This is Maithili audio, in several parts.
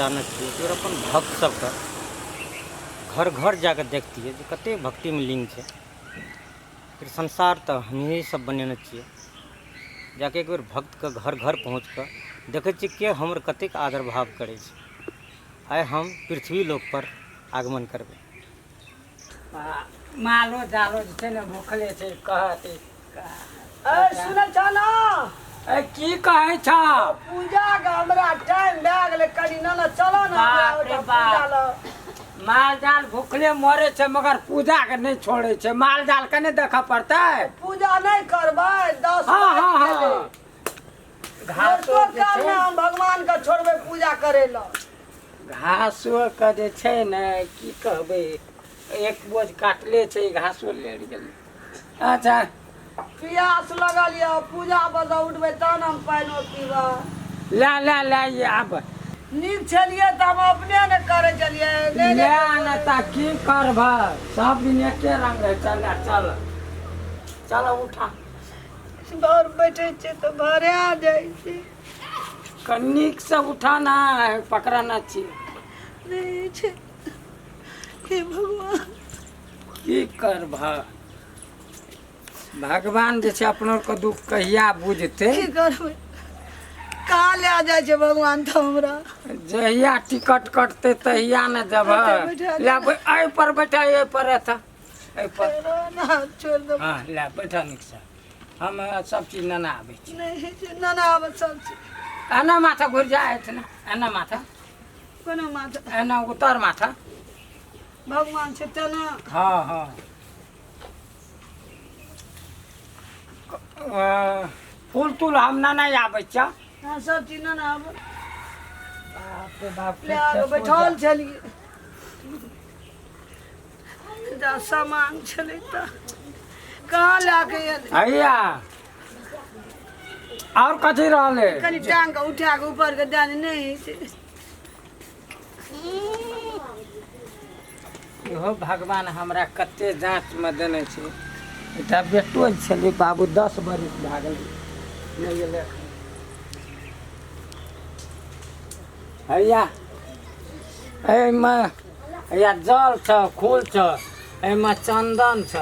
जानैत छियै एक बेर अपन भक्त सबके घर घर जाके देखतियै जे कतेक भक्तिमे लीन छै। फिर संसार तऽ हमही सब बनेने छियै, जाके एक बेर भक्तके घर घर पहुँच कऽ देखै छियै के हमर कतेक आदर भाव करै छै। आइ हम पृथ्वी लोकपर आगमन करबै। मालो जालो जे छै ने भूखले छै कहत। ए सुनै छ न? ए, की कहै छ? पूजा के हमरा टाइम भए गेलै, कनि न न चलो न हमरा बाप रे ओहिठाम पूजा बाप। लग। माल जाल भूखले मरे छै मगर पूजा के नहि छोड़े छै। माल जाल के नहि देखऽ पड़तै? पूजा नहि करबै? 10 हँ हँ बाजि गेलै। हँ, घासो मरितो जे काल छै ने हम भगवान के छोड़बै पूजा करै लए। घासो के जे छै ने, की कहबै, एक बोझ काटले छै, घासो लेट गेलै। अच्छा, पियास लगल यऽ, पूजा बस उठबै तहन हम पानिओ पीबै। ला ला ला, ये आब। नीक छलियै तऽ हम अपने ने करै छलियै। नहि ले ने, तऽ की करबह, सब दिन एके रंग रहै। चल चल चल, उठा। घर बैठे छियै तऽ भरा जाइ छै। कनिक से उठा ना, पकड़ाना छी। नहि छै, हे भगवान। की करबह, भगवान जे छै अपनो के दुख कहिया बुझतै? की करबै, कहाँ लए जाइ छै भगवान तऽ हमरा? जहिया टिकट कटतै तहिया ने जेबह। बैठा। ले, एहि पर बैठा, एहि पर एतऽ, एहि पर। ना, छोड़ि दे। हँ, ले बैठा नीकसँ, हम सब चीज नेने आबै छी। नहि होइ छै, ना ना, आबत सब चीज। एना माथा घुरि जा एतना, एना माथा। कोनो माथा? एना उतर माथा। भगवान छै तेना। हँ हँ, फूल तूल हम नेने आबै छियौ। हँ, सब चीज ना ना आबत। बाप रे बाप। ले आके बैठल छलियै, जा सामान छलै तऽ कहाँ लए के एलै? हैया, आओर कथी रहलै? कनि टांग के उठा के ऊपर के दए दे, नहि होइ छै। इहो भगवान हमरा कते जाँचमे देने छै। एकटा बेटो छलै बाबू, 10 बरिस भए गेलै, नहि गेलै एखन। हैया, एहिमे हैया जल छ, फूल छ, एहिमे चन्दन छ।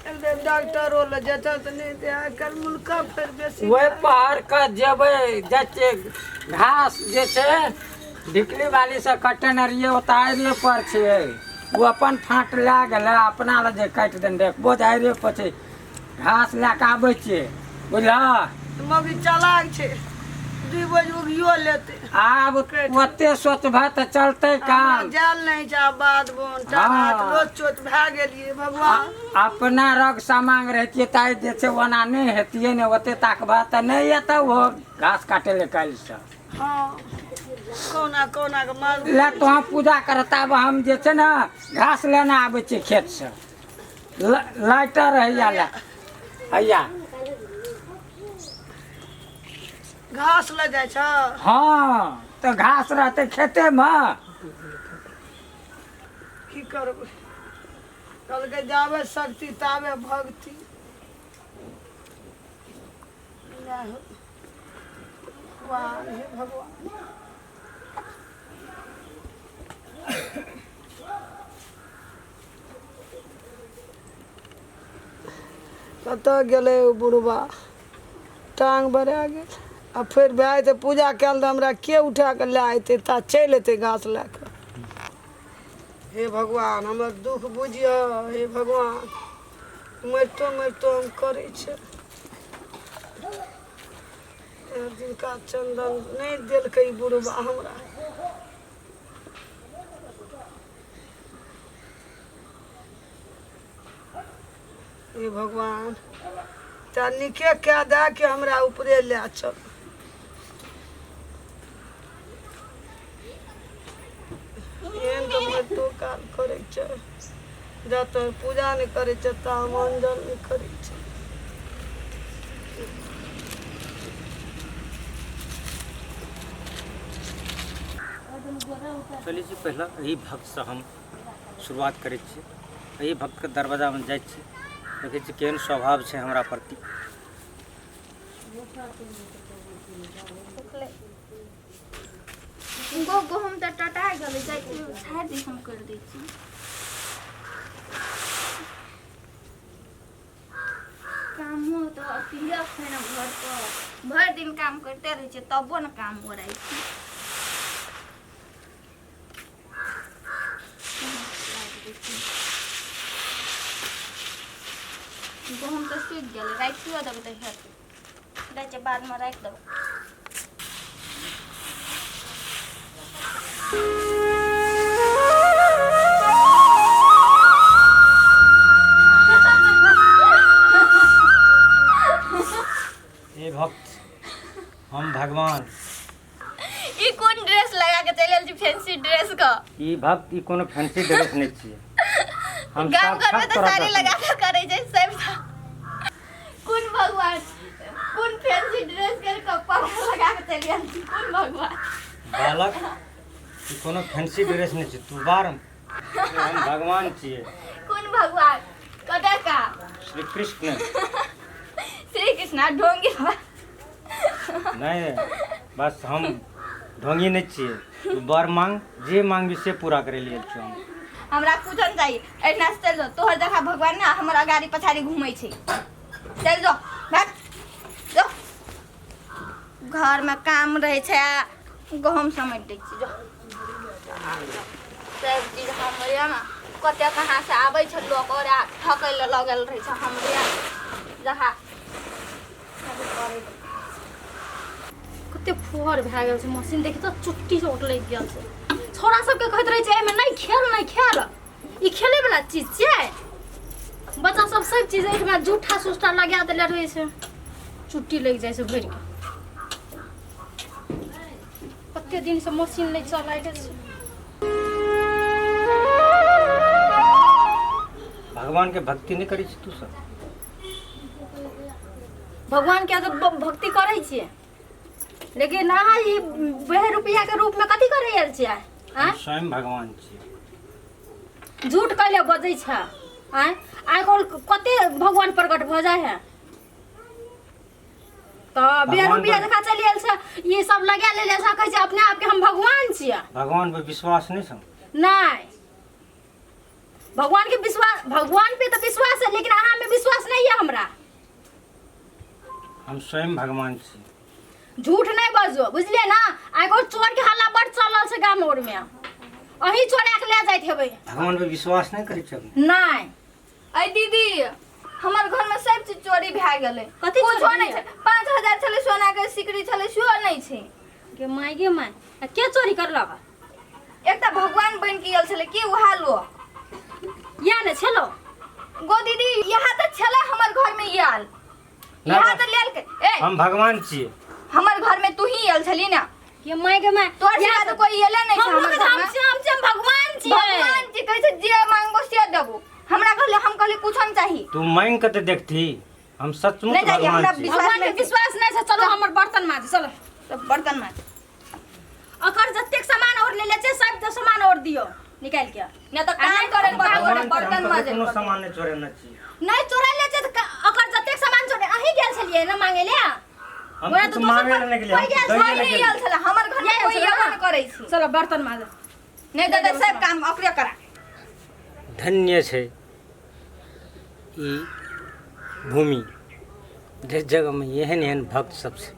एकदम डॉक्टरो लग जेतऽ तऽ नहि तऽ आइ काल्हि मुल्का फेर बेसी। ओहि पहाड़ के जेबै, जाइ छियै, घास जे छै ढिकली वाली से कटने रहियै, ओतऽ आड़िए पर छै। ओ अपन फाँट लए गेलै, अपना लए जे काटि देने रहै, बोझ आड़िए पर छै। घास लए कऽ आबै छियै, बुझलह? मौगी चालाक छै, 2 बजे उगियो लेतै। आब ओते सोचबह तऽ चलतै काम? जायल नहि छै आब बाध बन टाका। रोज चोट भए गेलियै भगवान। अपना रग सामांग रहितियै तऽ आइ जे छै ओना नहि हेतियै ने। ओते ताकबह तऽ नहि एतऽ ओहो घास काटै लए काल्हिसँ। हँ, कहुना कहुना के माल ले, तोहाँ पूजा कर, तब हम जे छै ने घास लेने आबै छियै खेतसँ। लाइटर हैया, ले हैया। घास लऽ जाइ छ? हँ, तऽ घास रहतै खेतेमे। की करबै, कहलकै जाबे शक्ति ताबे भक्ति। नहि हो भगवान, हे भगवान। कतऽ गेलै ओ बुढ़बा? टांग बढ़ा गेल आ फेर भए जेतै पूजा कयल तऽ हमरा के उठा कऽ लए अयतै? ता चलि अयतै घास लए कऽ। हे भगवान, हमर दुःख बुझिह हे भगवान। मरितो मरितो हम करै छै। दिनका चन्दन नहि देलकै ई बुढ़बा हमरा। हे भगवान, तऽ नीके कए दए के हमरा ऊपरे लए चल। एहन तऽ मरितो काल करै छै। जब तक पूजा नहि करै छै ता हम अंजल नहि करै छै। चलै छी, पहिले एहि भक्तसँ हम शुरुआत करै छी। एहि भक्तके दरवाजामे जाइ छी, देखै छी केहन स्वभाव छै हमरा प्रति। सुखलै। गो गहुम तऽ टटा गेलै, जाइ छी छाड़ि दिसन करि दै छी। कामो तऽ अथिये छै ने, घर पर भरि दिन काम करिते रहै छियै तबो ने काम ओराइ छै। गहुम तऽ सुखि गेलै, राखियो देबै तऽ हेतै, दै छै बादमे राखि देबै। हे भक्त, हम भगवान। ई कोन ड्रेस लगा के चलि आयल छी, फैंसी ड्रेस क? ई भक्त, ई कोनो फैंसी ड्रेस नहि छियै। हम गाम घर में साक्षात तऽ तोरा साड़ी दर्शन। लगा के करै छै सब। कोन भगवान, कोन फैंसी ड्रेस कर के पगड़ लगा के चलि आयल छी, कोन भगवान? बालक, ई कोनो फैंसी ड्रेस नहि छै, तू बार हम भगवान छियै। कोन भगवान? कतऽ का? श्री कृष्ण। श्री कृष्णा ढोंगी? नहि, बस हम ढोंगी नहि छियै। तू बर मांग, जे मांगबी से पूरा करै लिए छियौ हम। हमरा कुछो नहि चाही, एहिना से चलि जाओ। तोहर जगह भगवान ने हमर अगाड़ी पछाड़ी घूमै छै। चलि जाओ, भाग जाओ। घरमे काम रहै छै आ गहूँम समेट दै छी। जो सब चीज हमरे ने कते कहाँ से आबै छै लोक और आ ठकै लए लगल रहै छै हमरे जहाँ। कते फुहर भए गेल छै मशीन, देखी तऽ चुट्टी चोट लागि गेल छै। छोरा सबके कहैत रहै छै एहिमे नहि खेल, नहि खेल, ई खेले वाला चीज छियै? बच्चा सब सब चीज एहिमे जूठा सुस्ता लगा देले रहै छै, चुट्टी लागि जाइ छै भरि के। कते दिन से मशीन नहि चलाइले छै। भगवान के भक्ति नहि करै छी तू सब? भगवान के तऽ भक्ति करै छियै, लेकिन अहाँ ई बेह रुपैआ के रूप में कथी करै आयल छियै? हम आँय? स्वयं भगवान छियै। झूठ कैले बजै छै? आँय, आइ काल्हि कते भगवान प्रकट भऽ जाइ है तऽ बेह भगवान रुपैआ पर- जकाँ चलि आयल छै, ई सब लगा लेले छै, कहै छै अपने आपके हम भगवान छियै। भगवान पर विश्वास नहि छौ? नहीं, भगवान के विश्वास, भगवान पे तो विश्वास है, लेकिन अहाँ में विश्वास नहीं है हमरा। हम स्वयं भगवान छी। झूठ नहीं बजो, बुझलिए ना? आइ काल्हि चोर के हल्ला बड़ चलल छै गाम और में, अहीं चोरा के ले जाइत हेबै। भगवान पर विश्वास नहि करै छौ? नहीं। अरे दीदी, हमर घर में सब चीज चोरी भए गेलै। कथी कुछो चोरी नहि छै। 5000 छलै, सोना के सिकरी छलै, सेहो नहि छै। गे माय, गे माय, आ के चोरी करलक? एकटा भगवान बनि के गेल छलै की उहा लोक। या ने छलो? गो दीदी, यहाँ तऽ छलै हमर घर में आयल। ना, यहाँ तऽ लेल के ए। हम भगवान छियै। हमर घर में तू ही आयल छली ना। गे माय, गे माय। तोहर सिवा तऽ कोई एले नहि छै हम हमर लोग घर हम में। छी, हम छी, हम भगवान छियै। भगवान जी कहै छै जे मांगबो से देबो। हमरा कहले, हम कहले कुछो नहीं चाही। तू मांगि के तऽ देखती, हम सचमुच नहि चाहिए, भगवान हमरा छी। विश्वास भगवान पे नहि छै। विश्वास नहीं छै। चलो, हमर बर्तन माज, चलो। सब बर्तन माज। अकर जतेक सामान और ले ले छै, सब तो सामान और दियो निकाल के। नहि तऽ काम करे पड़तौ, भगवान के बर्तन हम ककरो माजे कोनो पड़तौ। सामान नहि चोरेने छी। नहीं चोरा ले छै तऽ अकर जतेक सामान चोरे अहीं गेल छलियै ने मांगे ले? हम ओना किछु तऽ दोसर मांगे पर लए नहि गेलियै, कोइ हम गेल दैए कोई लए नहि गेलियै। आयल छलै हमर घर में, आयल कोई छलै एबो ना? नहि करै छै। चलो, बर्तन माज। नहि तऽ सब काम ओकरे करा। धन्य छै ई भूमि, जे जगहमे एहन एहन भक्त सब छै।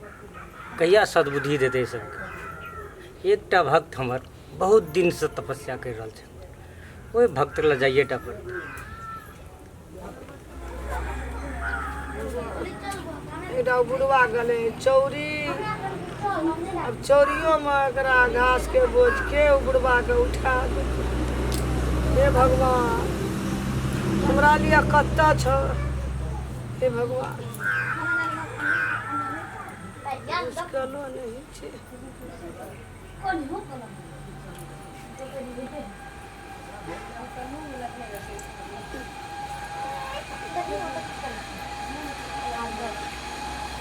कहिया सद्बुद्धि देतै सबके? एकटा भक्त हमर बहुत दिनसँ तपस्या करि रहल छै, ओहि भक्त लग जाइए टा पड़तै। एकटा बुढ़वा गेलै चौरी, आब चौरियोमे एकरा घासके बोझ के ओ बुढ़वाके उठा देतै? हे भगवान, हमरा लिए कतऽ छौ? हे भगवान, मुश्किलो नहि छै।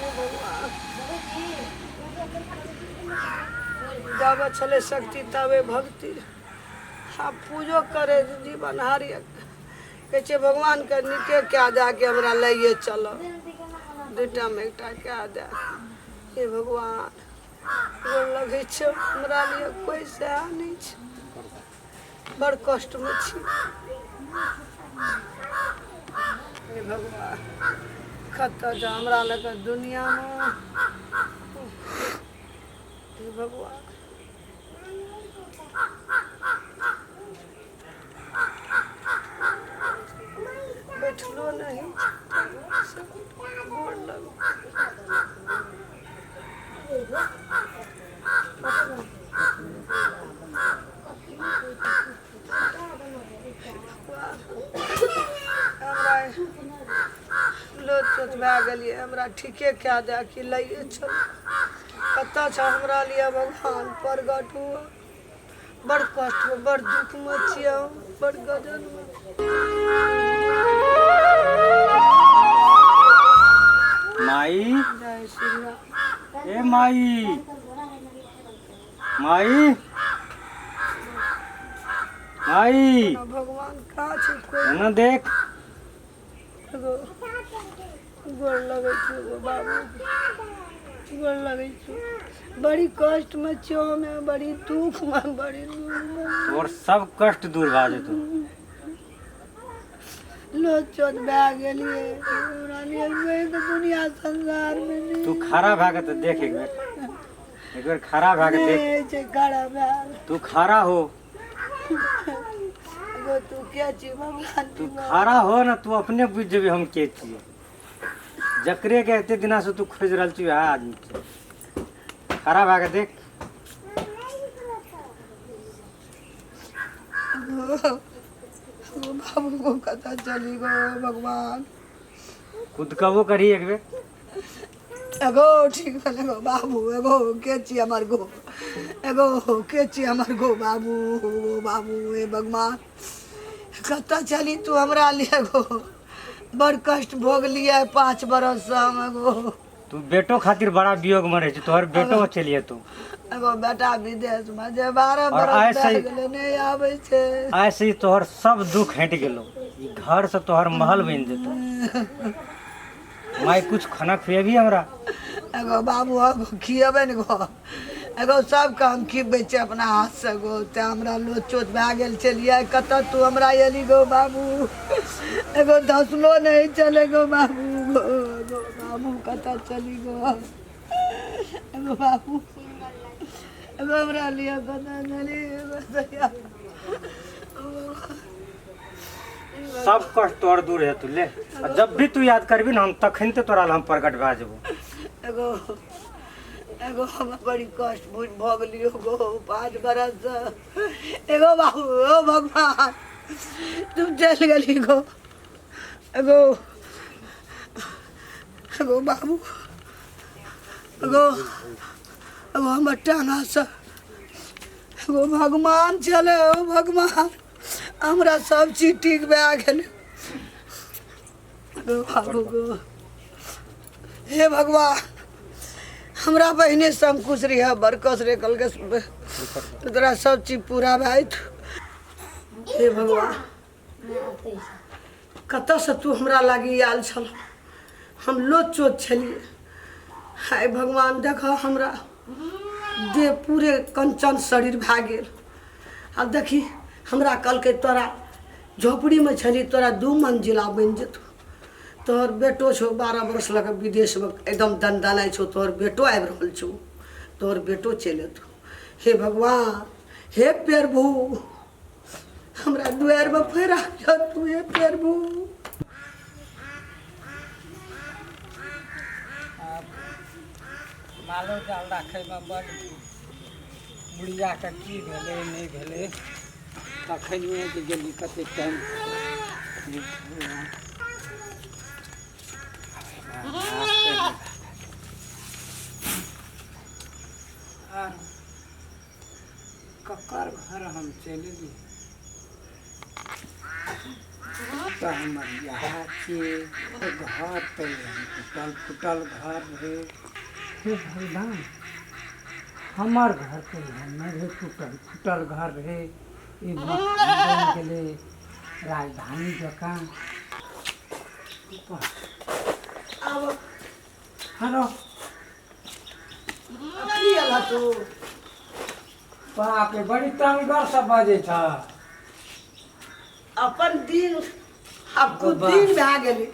हे भगवान, जाबे छलै शक्ति ताबे भक्ति आ पूजो करे जीवन हारी। कहै छै भगवानके नीके कए जाके हमरा लैए चलऽ। दूटामे एकटा कए दए। हे भगवान, गोर लगै छौ, हमरा लिए कोइ सहाय नहि छै, बड़ कष्टमे छी। हे भगवान, कतऽ जा हमरा लग दुनियामे। हे भगवान, बैठलो नहि गोर लग। हमरा लोच चोच भए गेलियै, हमरा ठीके कए दए कि लैए चल। कतऽ छऽ हमरा लिए भगवान प्रगट हुअ। बड़ कष्टमे, बड़ दुखमे छियै हम, बड़ गजनमे। माई, जय श्री राम। ए माई, माई, माई। भगवान कहाँ छै कोइ? एना देख। एगो गोर लगै छियौ गो बाबू, गोर लगै छियौ। बड़ी कष्टमे छियौ हमे, बड़ी दुखमे, बड़ी दुखमे। तोर सब कष्ट दूर भए जेतौ। लोच चोच भए गेलियै, हमरा लिए कोइ दुनिया संसारमे नहि। तू खड़ा भए के तऽ देख एक बेर, एक बेर खड़ा भए के देख। नहि होइ छै खड़ा भेल। तू खड़ा हो। एगो तू के छी भगवान? तू खड़ा हो ना, तू अपने बुझि जेबी हम के छियै। जकरे के एते दिना से तू खोजि रहल छी, वएह आदमी छै। खड़ा भए के देख। एगो बाबू को कतऽ चली गो भगवान? कुदकबो करी एक बेर। एगो ठीक भेल। एगो बाबू, एगो के छी हमर गो? एगो के छी हमर गो बाबू? गो बाबू, हे भगवान, कतऽ चली तू हमरा लिए गो? बड़ कष्ट भोगलियै 5 बरससँ हम एगो। तू बेटो खातिर बड़ा वियोग में रहे छी, तोहर बेटो चलिए तू। एगो बेटा विदेशमे जे 12 और बरस आइ भए से गेलै, नहि आबै छै। आइ से ही तोहर सब दुख हटि गेलो, ई घर से तोहर महल बनि जेतो। माय, कुछ खाना खुएबी हमरा? एगो बाबू, एगो खियेबै ने गो। एगो सबके हम खिबै छियै अपना हाथसँ गो। तेँ हमरा लोच चोच भए गेल छलियै। कतऽ तू हमरा एली गो बाबू? एगो धसलो नहि चले गो बाबू। गो गो बाबू, कतऽ चली गो? एगो बाबू, एगो हमरा लिए कतऽ चली एगो दैया? सब कष्ट तोहर दूर हेतु। ले, आ जब भी तू याद करबी ना, हम तखन ते तोरा लए हम प्रकट भए जेबो। एगो एगो हम बड़ी कष्ट बुझ भऽ गेलियो गो 5 बरससँ। एगो बाबू, ओ भगवान, तू चलि गेली गो। एगो एगो बाबू, एगो एगो हमर टाँगासँ एगो भगवान छलै। ओ भगवान, हमरा सब चीज ठीक भए गेलै। एगो बाबू गो, हे भगवान, हमरा बहिने संग खुश रहिह, बरकस रे। कहलकै तोरा सब चीज पूरा भए जेतौ। हे भगवान, कतऽसँ तू हमरा लागी आयल छल? हम लोच चोच छलियै। हाय भगवान, देखऽ, हमरा देह पूरे कंचन शरीर भए गेल। आब देखी, हमरा कहलकै तोरा झोपड़ीमे छली, तोरा 2 मंजिला बनि जेतौ। तोहर बेटो छौ 12 बरस लऽ कऽ विदेशमे, एकदम दनदनाइ छौ। तोहर बेटो आबि रहल छौ, तोहर बेटो चलि एतौ। हे भगवान, हे प्रभु, हमरा दुआरिमे फेर आबि जा तू, हे प्रभु। मालो जाल राखैमे बड बुढ़ियाके की भेलै, नहि भेलै, तखनिए जे गेली कतेक टाइम। आर ककर घर हम चलि एली? तऽ हमर इएह छियै घर, तऽ टूटल फूटल घर रहै। हे भगवान, हमर घर तऽ एहन नहि रहै, टूटल फूटल घर रहै, ई मकान बनि गेलै राजधानी जकाँ। आब हेलो की एलह तू? बाप रे, बड़ी तंगर सब बजै छ। अपन दिन आब कुछ बाबा। दिन भए गेलै।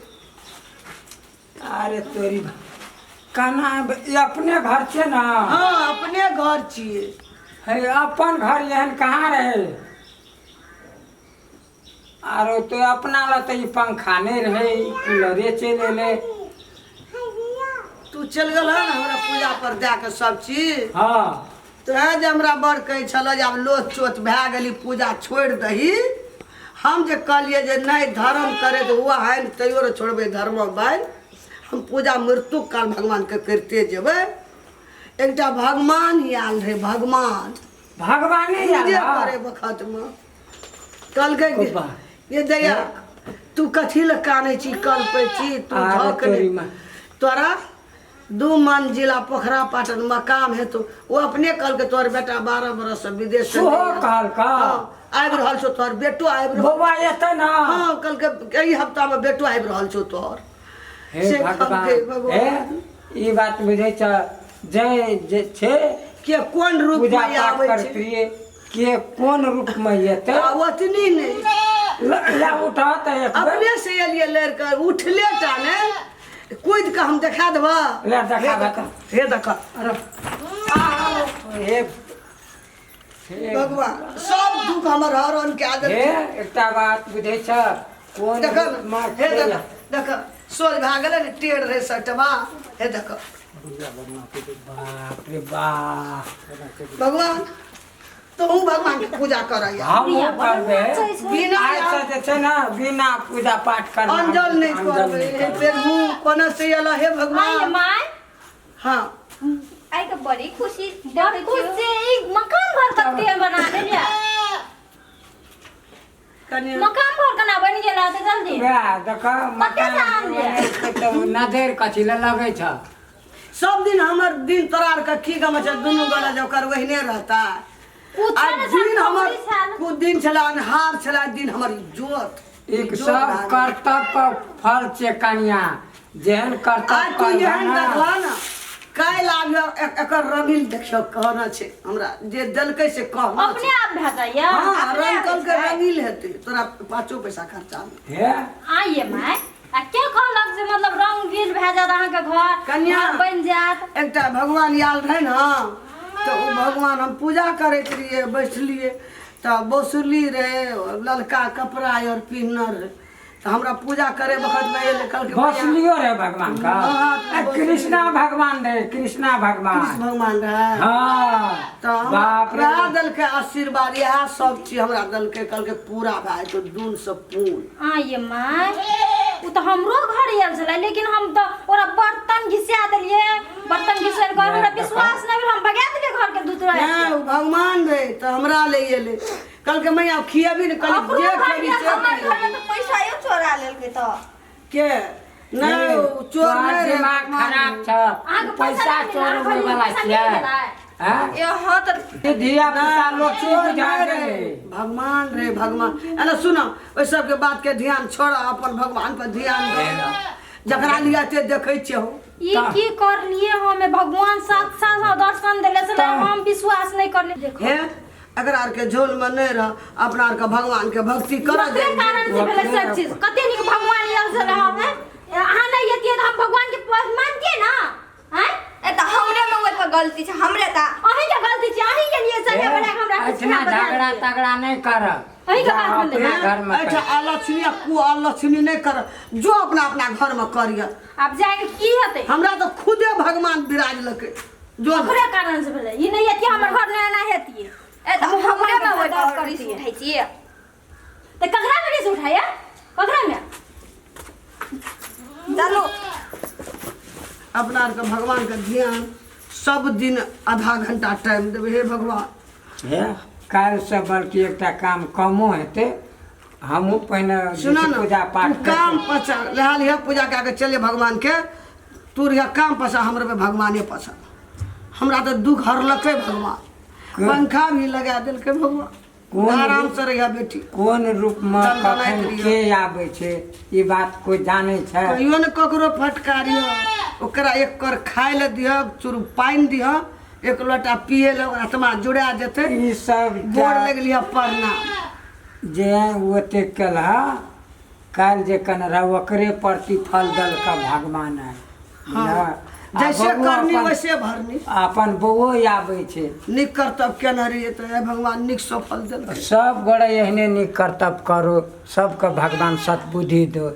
अरे तोरी केना ई अपने घर छै ने? हँ, अपने घर छियै। हे, अपन घर एहन कहाँ रहे? आरो तो अपना लए तऽ ई पंखा नहि रहै, ई कूलरे चलि एलै। तू चलि गेल हन हमरा पूजा पर दए कऽ सब चीज। हँ। तोहे जे हमरा बड़ कहै छलह जे आब लोथ चोथ भए गेली, पूजा छोड़ि दही। हम जे कहलियै जे नहि, धर्म करे तऽ हुआ है, तैयो ने छोड़बै धर्म बाइ। हम पूजा मृत्यु काल भगवानके करिते जेबै। एकटा भगवान ही आयल रहै, भगवान। भगवाने आयल? पूजे हँ। करे बखतमे कहलकै कि, बाबा। ये दैया, तू कथी लए कानै छी, कलपै छी तू? अरे धक तोरी नहि माँ। तोरा 2 मंजिला पोखरा पाटन मकाम हेतौ। ओ अपने कहलकै, तोहर बेटा 12 बरस से विदेश से सेहो नहि आयल। कहलका? हँ, आबि रहल छौ, तोहर बेटो आबि रहल। बौआ एतै ने? हँ, कहलकै एहि हफ्तामे बेटो आबि रहल छौ तोहर। हे से भगवान। कहलकै भगवान। हे, ई बात बुझै छ जे जे छै के कोन रूप पूजा मे पाठ आबै छै करतियै, के कोन रूप मे एतै। आ ओतनी नहि। ल उठा तऽ एक बेर। अपने से एलियै लड़ि कऽ, उठले टा ने, कूदि कऽ हम देखा देबऽ। ले देखा बता। हे देख। अरे आ, हे हे। भगवान सब दुख हमर हरण कए हे देलकै। एकटा बात बुझै छ, कोन देख रूप मे हे, देख देख, सोझ भए गेलै ने, टेढ़ रहै सटवा। हे देख। बाप रे बाप। भगवान तोहूँ भगवान के पूजा करैया? हमहूँ करबै। बिना आइ से जे छै ने, बिना पूजा पाठ करना अंजल नहि अंजल करबै। नहि हे करबै। प्रभु, कोना से एलह हे आइ भगवान? My. हाँ। आइ के बड़ी खुशी। बड़ खुश छै। ई मकान घर कते बना देलियै? कनि मकान घर केना बनि गेल तऽ जल्दी? वएह देख। कते साल मकान जे? बनेलकै तऽ नजरि कथी लए लगै छ? सब दिन हमर दिन तोरा आरके की गम छै, दुनू गोला जे ओकर ओहिने रहता। कुछो आ नहि दिन छल, हमर खबरी छल। कुछ दिन छला अन्हार छला, दिन हमर जोत एक जोत सब भए गेल। कर्तव्य पर फल छै कनिया। जेहन आइ कर्तव्य तू करबै एहन ने देखला ने, काल्हि आबियो, एकर रंगीन देखियो। कहना छै हमरा जे देलकै से कहना अपने छै। आप भए जाइया। हाँ, अपने रंग आबै कहलकै छै। रंगीन हेतै, तोरा पाँचो पैसा खर्चा नहि। हे। आइए माय, आ के कहलक जे मतलब रंग बिल भए जायत अहाँके घर? कन्या। घर बनि जायत। एकटा भगवान आयल रहै ने, तऽ ओ भगवान, हम पूजा करैत रहियै, बैठलियै तऽ बौसली रहै, ललका कपड़ा आर पिन्हने रहै, तऽ हमरा पूजा करे बखतमे एलै, कहलकै भैया, बसलियो रहे भगवान का? हाँ, आ, कृष्णा भगवान रहे, कृष्णा भगवान। कृष्ण भगवान रहै। हाँ। तऽ बाप रे। हमरा देलकै आशीर्वाद, इएह सब चीज हमरा देलकै। कहलकै पूरा भए जेतौ दून से पून। आइए माय, ओ तऽ हमरो घर आयल छलै, लेकिन हम तऽ ओकरा बर्तन घिसिया देलियै। बर्तन घिसैल कऽ हमरा विश्वास नहि भेल, हम भगा देलियै घर के दूसरा। नहि, ओ भगवान रहै तऽ हमरा ले एलै। कहलकै मैया खियेबी ने? कहलियै अपनो जे घर खेबी के से हमर खियेबी। घरमे तऽ पैसायो चोरा लेलकै तऽ। के नहि, ओ चोर तोहर नहि रहै, दिमाग भगवान खराब रहै। छ। अहाँके पैसा पैसा नहि मिलल, चोरबै वाला पैसा छियै? मिल गेलै? हैं? ए हाँ तऽ। ये धिया पुता लोग की चोर बुझा नहि गेलै? रहै, भगवान रे भगवान। एना सुन, ओहि सबके बात के ध्यान छोड़, अपन भगवान पर ध्यान दे, जकरा लिए एते देखै छियै हो। ई की करलिए हमे? भगवान साक्षात दर्शन देले छलै, हम विश्वास नहि करलिए। देखो। हे, अगर आरके झोल में नहीं रह, अपना आरके भगवान के भक्ति कर। ओकरे कारण से भेलै सब चीज। कते नीक भगवान आयल छलै। हमे अहाँ नहि एतियै तऽ हम भगवान के पद मानतियै ना? आँय? ए तऽ हमरे मे ओहि पर गलती छै, हमरे तऽ। अहीं के गलती छै। अहीं के लिए सगे बना के हमरा एतना झगड़ा तगड़ा नहीं करब। अहीं के जा बात अपना बोलबै। घर में अच्छा, अलक्ष्मी आ कु अलक्ष्मी नहीं कर, जो अपना अपना घर में करिय। आब जाके की हेतै? हमरा तो खुदे भगवान विराज लके जो। ओकरे कारण से भेलै। ई नहि एतियै, हमर घर नहि एना हेतियै। ए तऽ हमरे मे ओहि पर करतियै। रिस उठै छियै। तऽ ककरा मे रिस उठाया? ककरा मे? चलू। अपना आरके भगवान के ध्यान सब दिन आधा घंटा टाइम देबै। हे भगवान। हे, काल्हिसँ बल्कि एकटा काम कमो हेतै। हमहूँ पहिने जे सुना छै ने, पूजा पाठ तू काम पचा लहा लिह, पूजा कए के चलिए भगवान के। तू रहिया काम पचा, हम रहबै भगवाने पचा। हमरा तऽ दुख हरलकै भगवान, पंखा भी लगा देलकै भगवान। कोन आराम से रहिया बेटी। कोन रूपमे दनदनाइत कखन रहियै। के आबै छै ई बात कोइ जानै छै? कहियो ने ककरो फटकारियो। ओकरा एक कर खाय लए दिह, चूरू पानि दिह, एक लोटा पिए लए, ओकर आत्मा जुड़ा जेतै। ई सब गोर लगलिह, प्रणाम। जे ओतेक केलहा, काल्हि जे केने रहै ओकरे प्रतिफल देलका भगवान आइ। हाँ, जैसे बबुआ करनी अपन वैसे भरनी। अपन बौओ आबै छै। नीक कर्तव्य केने रहियै तऽ हे भगवान नीक सफल देलकै। सब गोरे एहने नीक कर्तव्य करू, सबके भगवान सद्बुद्धि दो।